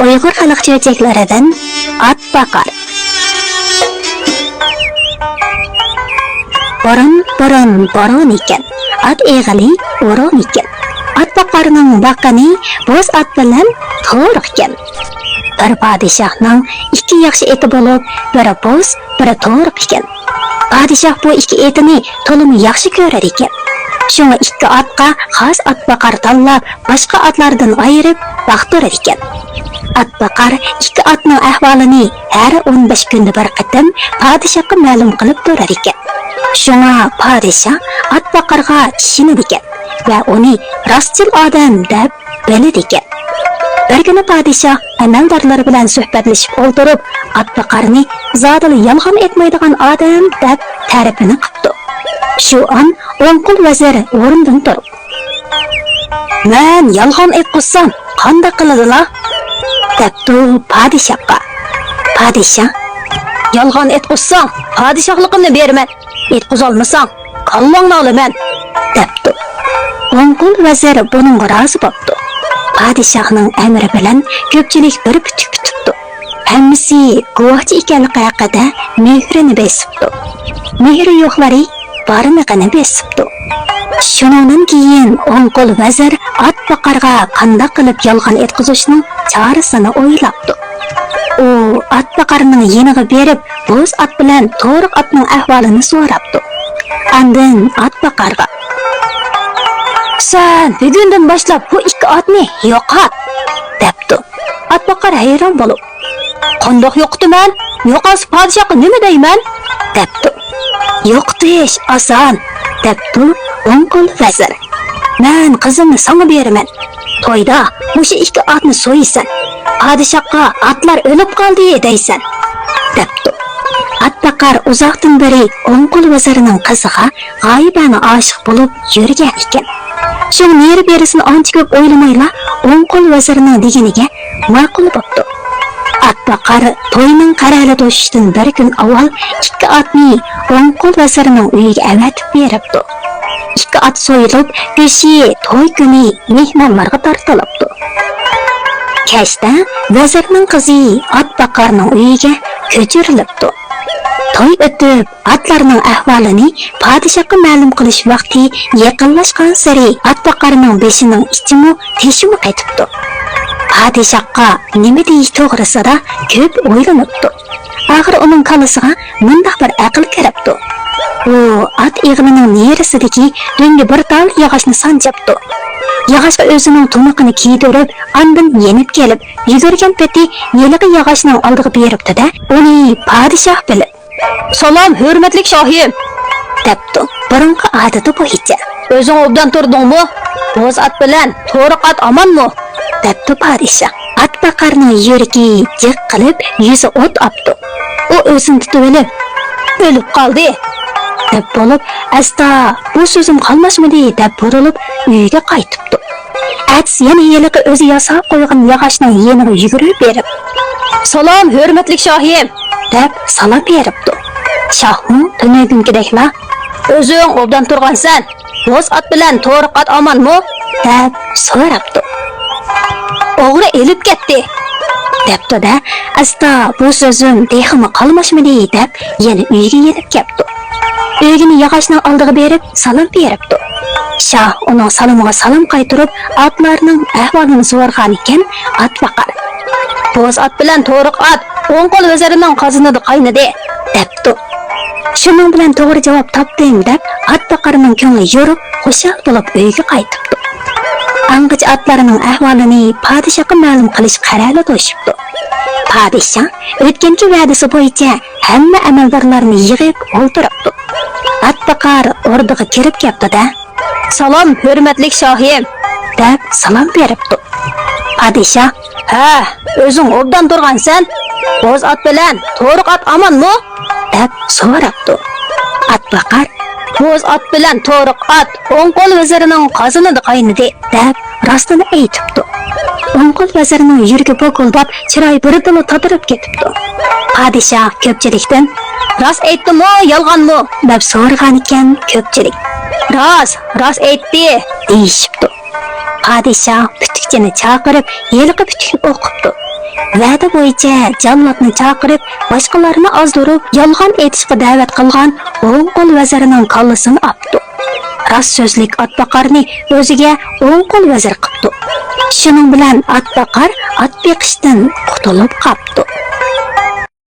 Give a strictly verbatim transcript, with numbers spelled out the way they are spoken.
ئۇيغۇر خەلق چۆچەكلىرىدىن ئات باقار. بۇرۇن، بۇرۇن، بۇرۇن ئىكەن، ئات ئېغىلى ئورۇن ئىكەن. ئات باقارنىڭ باققىنى بوز ئات بىلەن تورۇق ئىكەن. بىر پادىشاھنىڭ ئىككى ياخشى ئېتى بولۇپ، بىرى بوز، بىرى تورۇق ئىكەن. پادىشاھ بۇ ئىككى ئېتىنى تولىمۇ ياخشى كۆرەر ئىكەن. شۇڭا ئىككى ئاتقا خاس ئات باقار تاللاپ، باشقا ئاتلاردىن ئايرىپ باقتۇرىدىكەن. ئات باقار ئىككى ئاتنىڭ ئەھۋالىنى ھەر ئون بەش كۈندە بىر قېتىم پادىشاھقا مەلۇم قىلىپ تۇرىدىكەن. شۇڭا پادىشاھ ئات باقارغا ئىشىنىدىكەن ۋە ئۇنى راستچىل ئادەم دەپ بىلىدىكەن. بىر كۈنى پادىشاھ ئەمەلدارلىرى بىلەن سۆھبەتلىشىپ ئولتۇرۇپ، ئات باقارنى زادىلا يالغان ئېيتمايدىغان ئادەم دەپ تەرىپىنى قىپتۇ. شۇ ئان ئوڭ قول ۋەزىر ئورنىدىن تۇرۇپ، مەن يالغان ئېيتقۇزسام، قانداق قىلىدىلا؟ دەپتۇ پادىشاھقا. پادىشاھ، يالغان ئېيتقۇزساڭ، پادىشاھلىقىمنى بېرىمەن، ئېيتقۇزالمىساڭ، كاللاڭنى ئالىمەن، دەپتۇ. ئوڭ قول ۋەزىر بۇنىڭغا رازى بوپتۇ. پادىشاھنىڭ ئەمرى بىلەن كۆپچىلىك بىر پۈتۈك پۈتۈپتۇ. ھەممىسى گۇۋاھچى ئىكەنلىكى ھەققىدە مۆھرىنى بېسىپتۇ. مۆھرى يوقلىرى بارمىقىنى بېسىپتۇ. شۇنىڭدىن كېيىن ئوڭ قول ۋەزىر ئات باقارغا قانداق قىلىپ يالغان ئېيتقۇزۇشنىڭ چارىسىنى ئويلاپتۇ. ئۇ ئات باقارنىڭ يېنىغا بېرىپ، بوز ئات بىلەن تورۇق ئاتنىڭ ئەھۋالىنى سوراپتۇ. ئاندىن ئات باقارغا، سەن بۈگۈندىن باشلاپ بۇ ئىككى ئاتنى يوقات، دەپتۇ. ئات باقار ھەيران بولۇپ، قانداق يوقىتىمەن؟ يوقالسا پادىشاھقا نېمە دەيمەن؟ دەپتۇ. يوقىتىش ئاسان، دەپتۇ ئوڭ قول ۋەزىر. مەن قىزىمنى ساڭا بېرىمەن. تويدا مۇشۇ ئىككى ئاتنى سويىسەن. پادىشاھقا ئاتلار ئۆلۈپ قالدى دەيسەن، دەپتۇ. ئات باقار ئۇزاقتىن بېرى ئوڭ قول ۋەزىرنىڭ قىزىغا غايىبانە ئاشىق بولۇپ يۈرگەن ئىكەن. شۇڭا نېرى بېرىسىنى ئانچە كۆپ ئويلىمايلا، ئوڭ قول ۋەزىرنىڭ دېگىنىگە ماقۇل بوپتۇ. ئات باقار توينىڭ قەرەلى توشۇشتىن بىر كۈن ئاۋۋال ئىككى ئاتنى ئوڭ قول ۋەزىرنىڭ ئۆيىگە ئەۋەتىپ بېرىپتۇ. ئىككى ئات سويۇلۇپ، گۆشى توي كۈنى مېھمانلارغا تارتىلىپتۇ. كەچتە ۋەزىرنىڭ قىزى ئات باقارنىڭ ئۆيىگە كۆچۈرۈلۈپتۇ. توي ئۆتۈپ، ئاتلارنىڭ ئەھۋالىنى پادىشاھقا مەلۇم قىلىش ۋاقتى يېقىنلاشقانسېرى ئات باقارنىڭ بېشىنىڭ ئىچىمۇ تېشىمۇ قېتىپتۇ. پادىشاھقا نېمە دېيىش توغرىسىدا كۆپ ئويلىنىپتۇ. ئاخىرى ئۇنىڭ كاللىسىغا مۇنداق بىر ئەقىل كىرىپتۇ. ئۇ ئات ئېغىلىنىڭ نېرىسىدىكى دۆڭگە بىر تال ياغاچنى سانجاپتۇ. ياغاچقا ئۆزىنىڭ تۇمىقىنى كىيدۈرۈپ، ئاندىن يېنىپ كېلىپ، يۈگۈرگەن پېتى ھېلىقى ياغاچنىڭ ئالدىغا بېرىپتۇ-دە، ئۇنى پادىشاھ بىلىپ، سالام، ھۆرمەتلىك شاھىم! دەپتۇ، بۇرۇنقى ئادىتى بويىچە. ئۆزۈڭ ئوبدان تۇردۇڭمۇ؟ بوز ئات بىلەن تورۇق ئات ئامانمۇ؟ دەپتۇ پادىشاھ. ئات باقارنىڭ يۈرىكى جىق قىلىپ، يۈزى ئوت ئاپتۇ. ئۇ ئۆزىنى تۇتۇۋېلىپ، ئۆلۈپ قالدى، دەپ بولۇپ، ئەستا بۇ سۆزۈم قالماشمىدى، دەپ بۇرۇلۇپ، ئۆيىگە قايتىپتۇ. ئەتىسى يەنە ھېلىقى ئۆزى ياساپ قويغان ياغاچنىڭ يېنىغا يۈگۈرۈپ بېرىپ، سالام، ھۆرمەتلىك شاھىم! دەپ سالام بېرىپتۇ. شاھمۇ تۈنۈگۈنكىدەكلا، ئۆزۈڭ ئوبدان تۇرغانسەن، بوز ئات بىلەن تورۇق ئات ئامانمۇ؟ دەپ سوراپتۇ. ئوغرى ئېلىپ كەتتى، دەپتۇ-دە، ئەستا بۇ سۆزۈم تېخىمۇ قالماشمىدى، دەپ يەنە ئۆيىگە يېنىپ كەپتۇ. ئۆگىنى ياغاچنىڭ ئالدىغا بېرىپ سالام بېرىپتۇ. شاھ ئۇنىڭ سالىمىغا سالام قايتۇرۇپ، ئاتلارنىڭ ئەھۋالىنى سورىغانىكەن، ئات باقار، بوز ئات بىلەن تورۇق ئات ئوڭ قول ۋەزىرنىڭ قازىنىدا قاينىدى، دەپتۇ. شۇنىڭ بىلەن توغرا جاۋاب تاپتىم، دەپ ئات باقارنىڭ كۆڭلى يورۇپ، خۇشال بولۇپ ئۆيىگە قايتىپتۇ. ئاڭغىچە ئاتلارنىڭ ئەھۋالىنى پادىشاھقا مەلۇم قىلىش قەرەلى توشۇپتۇ. پادىشاھ ئۆتكەنكى ۋەدىسى بويىچە ھەممە ئەمەلدارلارنى يىغىپ ئولتۇرۇپتۇ. ئات باقار ئوردىغا كىرىپ كەپتۇ-دە، سالام، ھۆرمەتلىك شاھىم! دەپ سالام بېرىپتۇ. پادىشاھ، ھە، ئۆزۈڭ ئوبدان تۇرغانسەن، بوز ئات بىلەن تورۇق ئات ئامانمۇ؟ دەپ سوراپتۇ. ئات باقار، بوز ئات بىلەن تورۇق ئات ئوڭ قول ۋەزىرىنىڭ قازىنىدا قاينىدى، دەپ راستىنى ئېيتىپتۇ. ئوڭ قول ۋەزىرنىڭ يۈرىكى بوكۇلداپ، چىرايى بىردىنلا تاتىرىپ كېتىپتۇ. پادىشاھ كۆپچىلىكتىن، راست ئېيتتىمۇ، يالغانمۇ؟ دەپ سورىغانىكەن كۆپچىلىك. راست، راست ئېيتتى، دېيىشىپتۇ. پادىشاھ پۈتۈكچىنى چاقىرىپ، ھېلىقى پۈتۈكنى ئوقۇپتۇ. ۋەدە بويىچە جاللاتنى چاقىرىپ، باشقىلارنى ئازدۇرۇپ، يالغان ئېيتىشقا دەۋەت قىلغان ئوڭ قول ۋەزىرنىڭ كاللىسىنى ئاپتۇ. راست سۆزلۈك ئاتباقارنى ئۆزىگە ئوڭ قول ۋەزىر قىپتۇ. شۇنىڭ بىلەن ئاتباقار ئات بېقىشتىن قۇتۇلۇپ قاپتۇ.